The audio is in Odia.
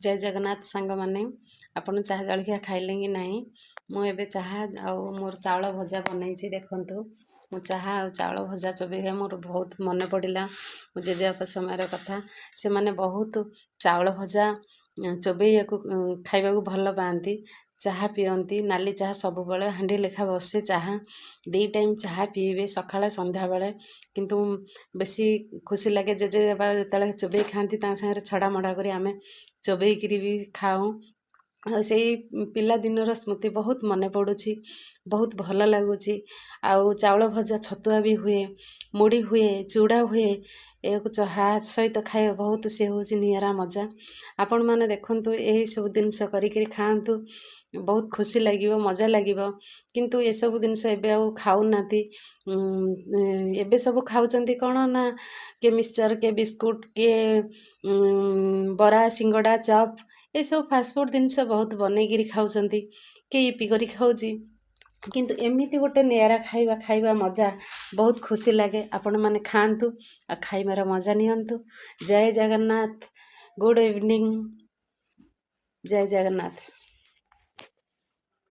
ଜୟ ଜଗନ୍ନାଥ ସାଙ୍ଗମାନେ। ଆପଣ ଚାହା ଜଳଖିଆ ଖାଇଲେ କି ନାହିଁ? ମୁଁ ଏବେ ଚାହା ଆଉ ମୋର ଚାଉଳ ଭଜା ବନେଇଛି। ଦେଖନ୍ତୁ, ମୁଁ ଚାହା ଆଉ ଚାଉଳ ଭଜା ଚୋବେଇ ମୋର ବହୁତ ମନେ ପଡ଼ିଲା ମୋ ଜେଜେବାପା ସମୟର କଥା। ସେମାନେ ବହୁତ ଚାଉଳ ଭଜା ଚୋବେଇବାକୁ ଖାଇବାକୁ ଭଲ ପାଆନ୍ତି। ଚାହା ପିଅନ୍ତି, ନାଲି ଚାହା। ସବୁବେଳେ ହାଣ୍ଡି ଲେଖା ବସେ ଚାହା। 2 ଟାଇମ୍ ଚାହା ପିଇବେ, ସକାଳେ ସନ୍ଧ୍ୟାବେଳେ। କିନ୍ତୁ ବେଶୀ ଖୁସି ଲାଗେ ଜେଜେବାପା ଯେତେବେଳେ ଚୋବେଇ ଖାଆନ୍ତି, ତାଙ୍କ ସାଙ୍ଗରେ ଛଡ଼ା ମଡ଼ା କରି ଆମେ ଚୋବେଇକିରି ବି ଖାଉ। ଆଉ ସେଇ ପିଲାଦିନର ସ୍ମୃତି ବହୁତ ମନେ ପଡ଼ୁଛି, ବହୁତ ଭଲ ଲାଗୁଛି। ଆଉ ଚାଉଳ ଭଜା, ଛତୁଆ ବି ହୁଏ, ମୁଢ଼ି ହୁଏ, ଚୁଡ଼ା ହୁଏ। ଏହାକୁ ଚାହା ସହିତ ଖାଇବା ବହୁତ, ସେ ହେଉଛି ନିଆରା ମଜା। ଆପଣମାନେ ଦେଖନ୍ତୁ, ଏହିସବୁ ଜିନିଷ କରିକିରି ଖାଆନ୍ତୁ, ବହୁତ ଖୁସି ଲାଗିବ, ମଜା ଲାଗିବ। କିନ୍ତୁ ଏସବୁ ଜିନିଷ ଏବେ ଆଉ ଖାଉନାହାନ୍ତି। ଏବେ ସବୁ ଖାଉଛନ୍ତି କ'ଣ ନା କିଏ ମିକ୍ସଚର୍, କିଏ ବିସ୍କୁଟ୍, କିଏ ବରା, ସିଙ୍ଗଡ଼ା, ଚପ୍, ଏସବୁ ଫାଷ୍ଟଫୁଡ଼୍ ଜିନିଷ ବହୁତ ବନେଇକିରି ଖାଉଛନ୍ତି। କିଏ ଇପି କରି ଖାଉଛି। କିନ୍ତୁ ଏମିତି ଗୋଟେ ନିଆରା ଖାଇବା ଖାଇବା ମଜା, ବହୁତ ଖୁସି ଲାଗେ। ଆପଣମାନେ ଖାଆନ୍ତୁ ଆଉ ଖାଇବାର ମଜା ନିଅନ୍ତୁ। ଜୟ ଜଗନ୍ନାଥ। Good evening. ଜୟ ଜଗନ୍ନାଥ।